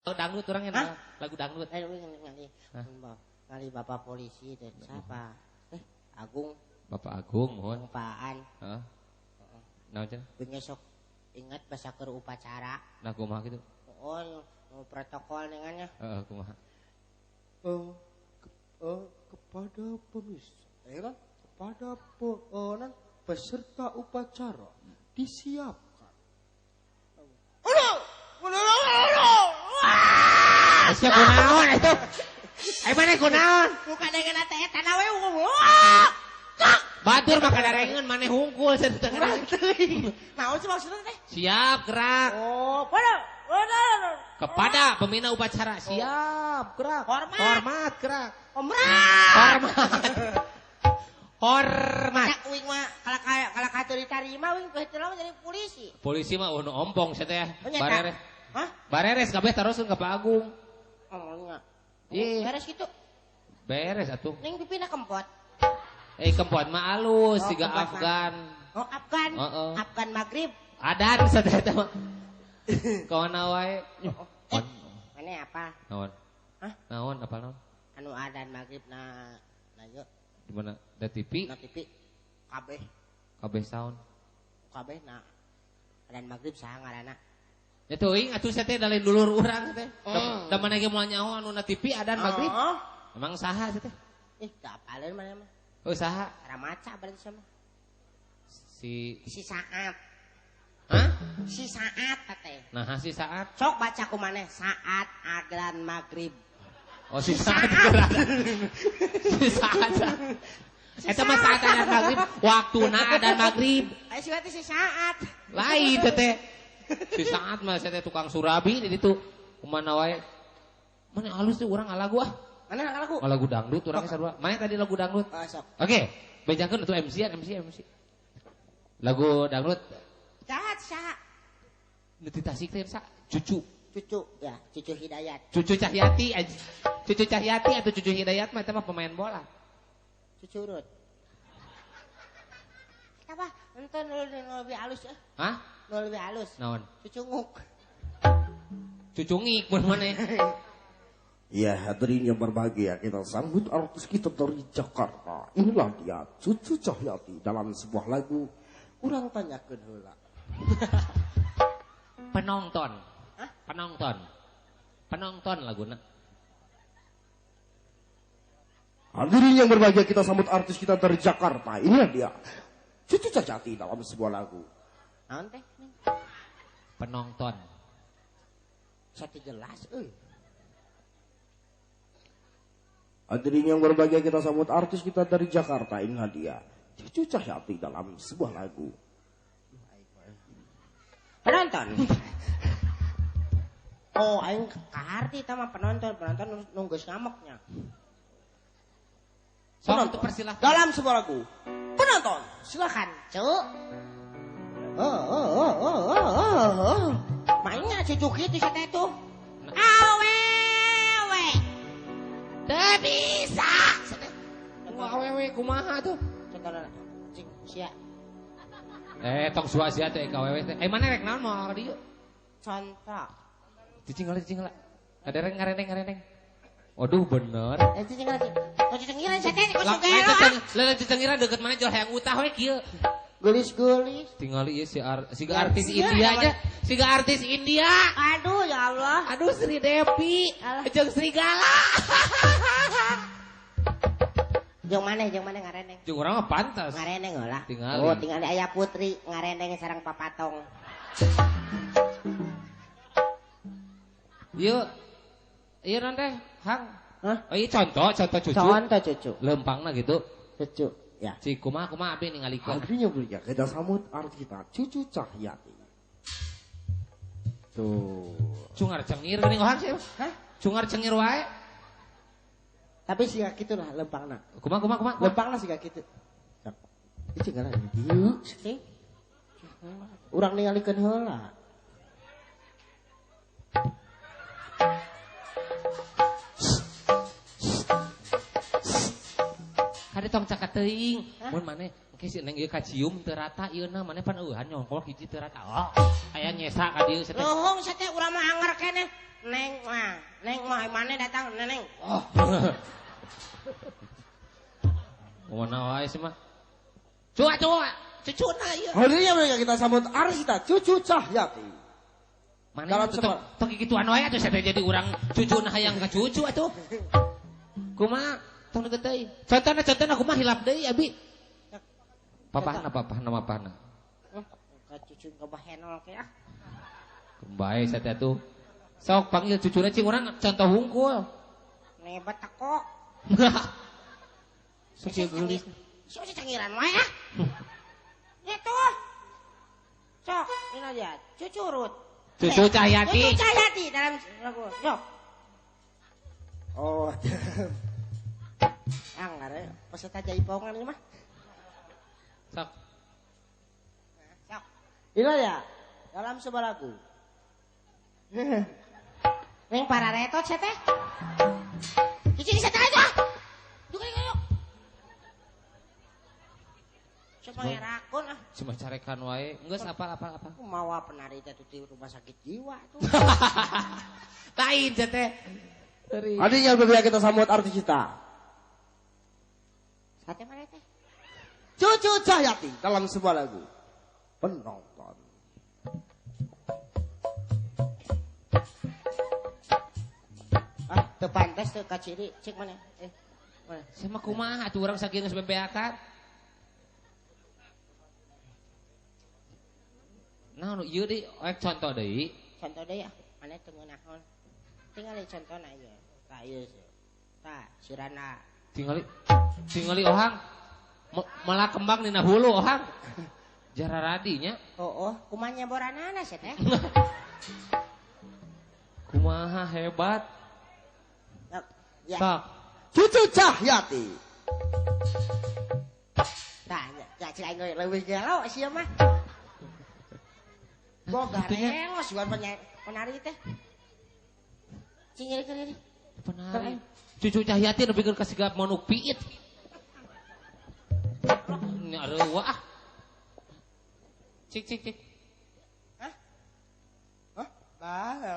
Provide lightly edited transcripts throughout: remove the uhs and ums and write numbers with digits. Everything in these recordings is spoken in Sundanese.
Dangdut orang yang lagu dangdut. Ngali bapak polisi teh siapa? Agung. Bapak Agung mohon. Apaan? Heeh. Naon cenah? Besok ingat basa keur upacara. Nah kumaha kitu? Oh, protokol dengannya. Heeh, kumaha? Kepada pemirsa, kepada peserta upacara disiapkan. Sia kunaon itu? Ai maneh kunaon? Bukan dengan teh eta we. Batur mah kadarengeun maneh hungkul cenah. Naon sih maksudna teh? Siap gerak. Oh, kepada pembina upacara siap gerak. Hormat. Hormat gerak. Hormat. Hormat. Hormat. Uing mah kalau katur ditarima uing teh jadi polisi. Polisi mah nu ompong sia teh. Bareres. Hah? Bareres kabeh taroskeun ka Pak Agung. Omongnya. Iya. Beres gitu. Beres atuh. Ning pipina kempot. Kempot mah alus siga Afgan. Oh, Afgan. Afgan maghrib. Adan sateh teh mah. Kawana wae. Mana apa? Naon? Hah? Naon apa naon? Anu adan maghrib na na yeuh. Di mana? Da TV? Na TV. Kabeh. Kabeh sound. Kabeh na adan maghrib saha ngaranna? Ya teuing atuh sia teh da lain dulur urang teh. Da mana ge moal nyaho anu na TV adan maghrib. Emang saha sia teh? Ih, teu apaleun maneh mah. Oh, saha? Ramaca berarti sama. Si Saat. Hah? Si Saat teh. Nah, si Saat. Sok baca ku maneh saat adan maghrib. Oh, si Saat. Si Saat. Eta mah saat adan maghrib, waktuna adan maghrib. Aya si teh si Saat. Lain teh. Si Saat mah saya teh tukang surabi di ditu. Kumana wae. Mana halus tuh urang ngalagu ah. Mana ngalagu? Ngalagu dangdut urangnya sarua. Mana tadi lagu dangdut? Oh, sok. Oke, bejakeun atuh MC MC MC. Lagu dangdut. Saat saha? Nu ti Tasik teh sa? Cucu. Cucu ya, Cucu Hidayat. Cucu Cahyati, Cucu Cahyati atau Cucu Hidayat mah eta mah pemain bola. Cucu urut. Apa? Ente nu lebih halus ya? Hah? Nu lebih halus. Naon? Cucunguk. Cucungik mun maneh. Ya, hadirin yang berbahagia, kita sambut artis kita dari Jakarta. Inilah dia, Cucu Cahyati dalam sebuah lagu Urang Tanyakeun Heula. Penonton. Hah? Penonton. Penonton laguna. Hadirin yang berbahagia, kita sambut artis kita dari Jakarta. Inilah dia, Cucu Cahyati dalam sebuah lagu. Naon teh? Penonton. Satu jelas euy. Hadirin yang berbahagia, kita sambut artis kita dari Jakarta. Inilah dia, Cucu Cahyati dalam sebuah lagu. Penonton. Oh, aing kaharti tah mah penonton, penonton nunggu ngamuknya. Penonton persilahkan. Dalam sebuah lagu. Penonton, silakan, Cuk. Oh. Mainnya cucu kitu sia teh tuh. Awewe. Teu bisa. Awewe kumaha tuh? Contohna cing sia. Tong sua sia teh ka awewe teh. Mana rek naon moal ka dieu? Contoh. Cicing heula, cicing heula. Kadereng ngareneng ngareneng. Waduh bener. Cicing heula. Tong cicengiran sia teh ku sugero. Lain cicengiran deukeut mana jual hayang utah we kieu. Gelis-gelis. Tingali ieu si siga artis India aja, siga artis India. Aduh ya Allah. Aduh Sri Devi, jeung Serigala. Jeung maneh ngareneng. Jeung urang mah pantas. Ngareneng heula. Tingali. Oh, tingali aya putri ngareneng sareng papatong. Ieu ieu naon teh, Hang? Hah? Oh, ieu contoh cucu. Contoh cucu. Lempangna gitu. Cucu. Ya. Si kumaha kumaha abi ningalikeun. Hadirin yang mulia, kita sambut artis kita Cucu Cahyati. Tuh. Cungar cengir geuning ohang sih. Hah? Cungar cengir wae. Tapi siga kitu lah lempangna. Kumaha kumaha kumaha. Lempangna siga kitu. Ieu cing ngaran dieu sih. Urang ningalikeun heula. Kade tong cakat teuing. Mun maneh engke si neng ieu kacium teu rata ieuna maneh pan eueuhan nyongkol hiji teu rata. Oh, aya nyesa ka dieu teh. Luhung sia teh urang mah anger keneh. Neng mah ai maneh datang neneng. Oh. Kumaha wae sih mah. Coba coba cucuna ieu. Hadirin yang kita sambut Arsita Cucu Cahyati. Mana tong kikituan wae atuh saya jadi urang cucuna hayang ka cucu atuh. Kumaha tong deukeut deui. Contona kumaha hilap deui abi. Papahna papahna mapahna. Ka cucu ka bahenol ke ah. Bae saya teh atuh. Sok panggil cucuna cing urang contoh hungkul. Nebat tekok. Sok ieu geulis. Sok cangiran wae ah. Itu. Sok, ini aja. Cucu Rut. Cucu Cahyati. Cucu Cahyati dalam lagu. Sok. Oh. Anggar peserta jaipongan ini mah. Sok. Sok. Ini ya dalam sebuah lagu. Neng para retot saya teh. Cuci di sana aja. Duk yuk. Cuma ngerakon ah. Cuma carekan wae. Geus apal-apal apa. Mawa penari teh di rumah sakit jiwa tuh. Lain saya teh. Hadirin yang berbahagia kita sambut artis kita. Sate mana teh? Cucu Cahyati dalam sebuah lagu. Penonton. Ah, teu pantes teu kaciri, cek mana? Mana? Sama kumaha atuh urang sakieu geus bebeakan. Nah, nu ieu deui oek contoh deui. Contoh deui ah, maneh teu ngeunaheun. Tingali contona ieu. Tah ieu. Tah, sirana. Tingali tingali ohang. Malah kembang dina hulu ohang. Jararadi nya. Oh, oh, kumaha nyeboranana sia teh? Kumaha hebat. Ya. Sok. Cucu Cahyati. Tah, ya cik aing leuwih gelo sia mah. Boga rengos jual penari teh. Cing nyeri. Penari. Cucu Cahyati nepi ka sigap manuk piit. Nya reuah ah. Cik cik cik. Hah? Hah?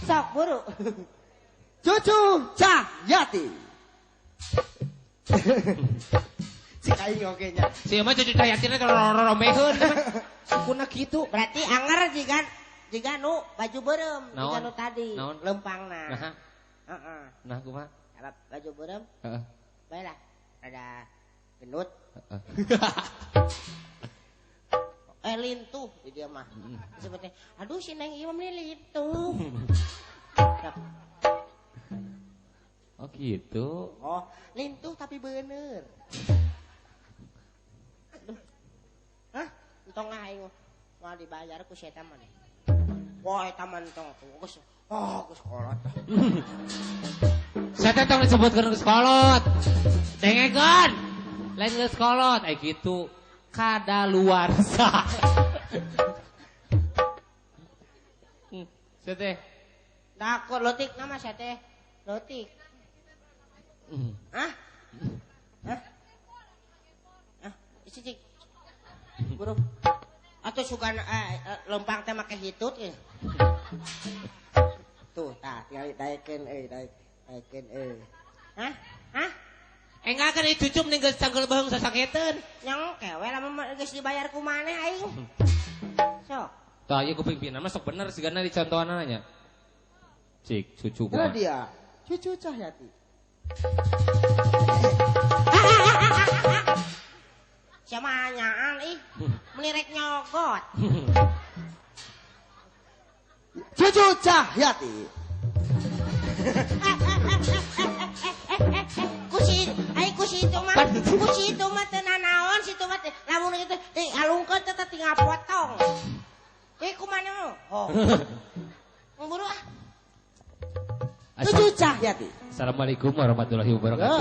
Sok buru. Cucu Cahyati. Cik aing oge nya. Si mah Cucu Cahyati teh roromeheun. Kuna kitu. Berarti anger jiga nu baju beureum, jiga nu tadi, lempangna. Nah. Heeh. Nah kumaha? Baju beureum. Heeh. Bae lah. Ada gendut. Heeh. Lintuh di dia mah. Seperti aduh si Neng ieu mah lintuh. Oh gitu. Oh, lintuh tapi bener. Hah? Entong aing moal dibayar ku si eta mah. Wah, eta mah entong geus. Oh, geus kolot. Saya teh tong disebutkeun geus kolot. Dengekeun. Lain geus kolot, ai kitu. Kadaluarsa. Saya teh. Takut lotik nama saya teh. Lotik. Hah? Hah? Hah? Cicik. Buru. Atau suka lempang teh make hitut ya. Tuh, tah tinggal daekeun euy, daekeun euy. Hah? Hah? Enggak kan ieu cucu mending geus canggel beheung sasaketeun. Nyang kewe lamun geus dibayar ku maneh aing. Sok. Tah ieu ku pimpinan mah sok bener sigana dicontohanna nya. Cik cucu kumaha? Dia, Cucu Cahyati. Siapa nyaan ih, menirek nyogot. Cucu Cahyati. Kusi, ai kusi itu mah, kusi itu mah teu nanaon, situ mah lamun kitu alungkeun teh tinggal potong. Kuy kumaha? Oh. Buru ah. Cucu Cahyati. Assalamualaikum warahmatullahi wabarakatuh.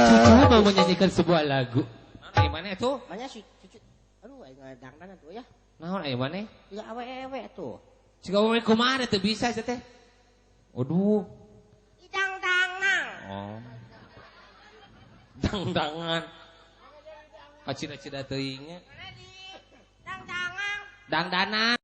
Cucu mau menyanyikan sebuah lagu. Naon aya maneh tuh? Mana si cucu? Aduh aing ngadangdan atuh ya. Naon aya maneh? Jiga awewe tuh. Jiga awewe kumaha teu bisa sia teh? Aduh. Idang dangnang. Oh. Dangdangan. Kacida-cida teuing nya. Dangdangan. Dangdanan.